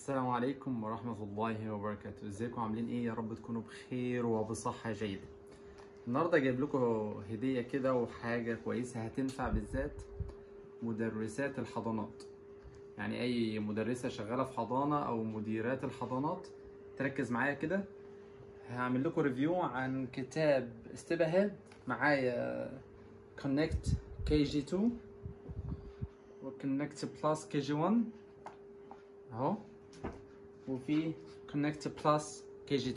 السلام عليكم ورحمة الله وبركاته. ازيكم عاملين ايه؟ يا رب تكونوا بخير وبصحة جيدة. النهاردة جايب لكم هدية كده وحاجة كويسة هتنفع بالذات مدرسات الحضانات، يعني اي مدرسة شغالة في حضانة او مديرات الحضانات تركز معايا كده. هعمل لكم review عن كتاب Step Ahead. معايا Connect KG 2 و Connect Plus KG 1 اهو، وفي Connect Plus KG 2.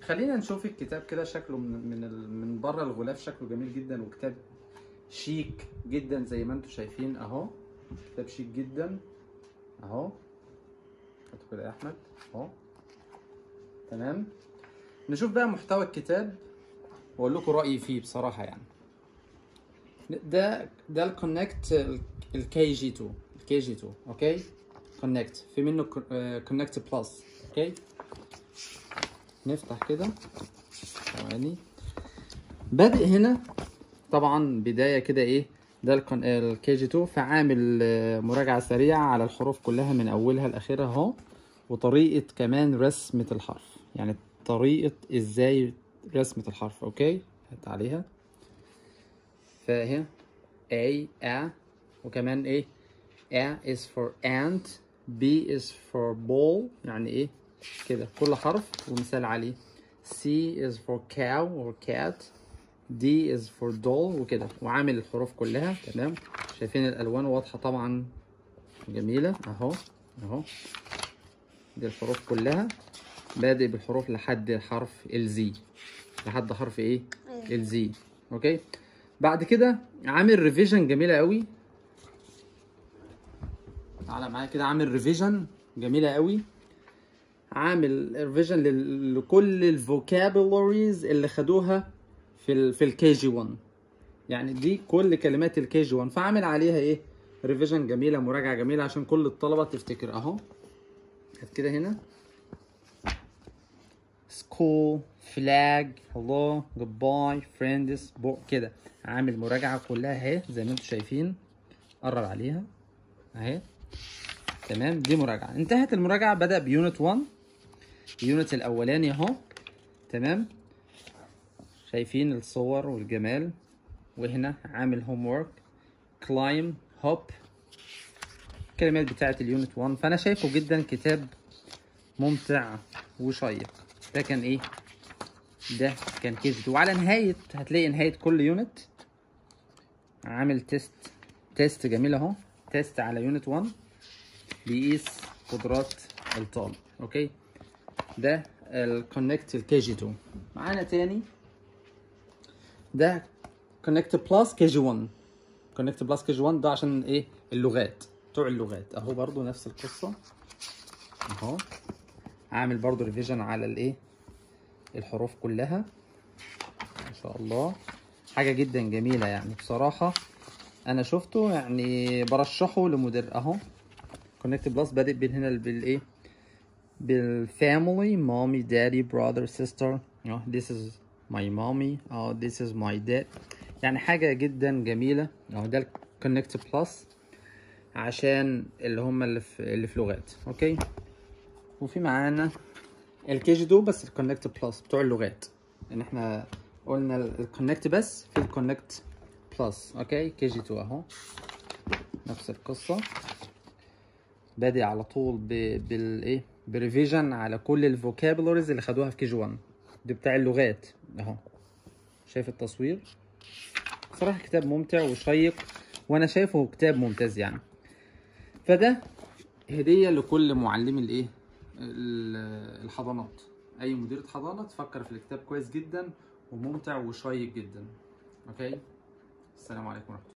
خلينا نشوف الكتاب كده شكله من بره الغلاف شكله جميل جدا، وكتاب شيك جدا زي ما انتم شايفين اهو. كتاب شيك جدا اهو، هاتوا كده يا احمد اهو. تمام، نشوف بقى محتوى الكتاب واقول لكم رايي فيه بصراحة. يعني ده ال Connect ال KG 2، ال KG 2 okay. Connect في منه Connect Plus okay. نفتح كده ثواني. بادئ هنا طبعا بداية كده ايه، ده ال KG 2، فعامل مراجعه سريعة على الحروف كلها من اولها لاخرها اهو، وطريقه كمان رسمه الحرف، يعني طريقه ازاي رسمه الحرف okay. هات عليها فاهي A A، وكمان ايه A is for ant، B is for ball، يعني ايه كده كل حرف ومثال عليه. C is for cow or cat، D is for doll وكده، وعامل الحروف كلها تمام. شايفين الالوان واضحة طبعا جميلة اهو اهو، دي الحروف كلها، بادئ بالحروف لحد حرف ال Z، لحد حرف ايه ال Z okay. بعد كده عامل revision جميلة قوي، تعالى معايا كده. عامل revision جميلة قوي، عامل revision لكل ال vocabularies اللي خدوها في ال KG 1، يعني دي كل كلمات ال KG 1، فعامل عليها ايه revision جميلة، مراجعه جميلة عشان كل الطلبة تفتكر اهو. هات كده هنا school، flag، hello، goodbye، friends، book كده، عامل مراجعه كلها اهي زي ما انتم شايفين. قرب عليها اهي تمام، دي مراجعه. انتهت المراجعة، بدأ ب unit 1، ال unit الاولاني اهو تمام. شايفين الصور والجمال، وهنا عامل homework، climb، hop، الكلمات بتاعه ال unit 1. فانا شايفه جدا كتاب ممتع وشيق. ده كان ايه؟ ده كان KG 2. وعلى نهاية هتلاقي نهاية كل unit عامل test، test جميل اهو، test على unit 1 بيقيس قدرات الطالب okay. ده ال Connect ال KG 2. معانا تاني ده Connect Plus KG 1، Connect Plus KG 1 ده عشان ايه؟ اللغات، بتوع اللغات اهو، برضو نفس القصة اهو. عامل برضو revision على الايه الحروف كلها ما شاء الله، حاجة جدا جميلة يعني بصراحة. انا شفته يعني برشحه لمدير اهو. Connect Plus بادئ بين هنا بالايه بال family، mommy daddy brother sister، this is my mommy، this is my dad، يعني حاجة جدا جميلة اهو. ده ال Connect Plus عشان اللي هم اللي في لغات okay. وفي معانا ال KG 2 بس ال Connect Plus بتوع اللغات، ان احنا قلنا ال Connect بس، في ال Connect Plus okay. KG 2 اهو نفس القصة، بادئ على طول بالايه ب revision على كل ال vocabularies اللي خدوها في KG 1، دي بتاع اللغات اهو. شايف التصوير؟ صراحة كتاب ممتع وشيق، وانا شايفه كتاب ممتاز يعني. فده هديه لكل معلمي الايه الحضانات، اي مديرة حضانة تفكر في الكتاب كويس جدا وممتع وشيق جدا okay. السلام عليكم ورحمة الله.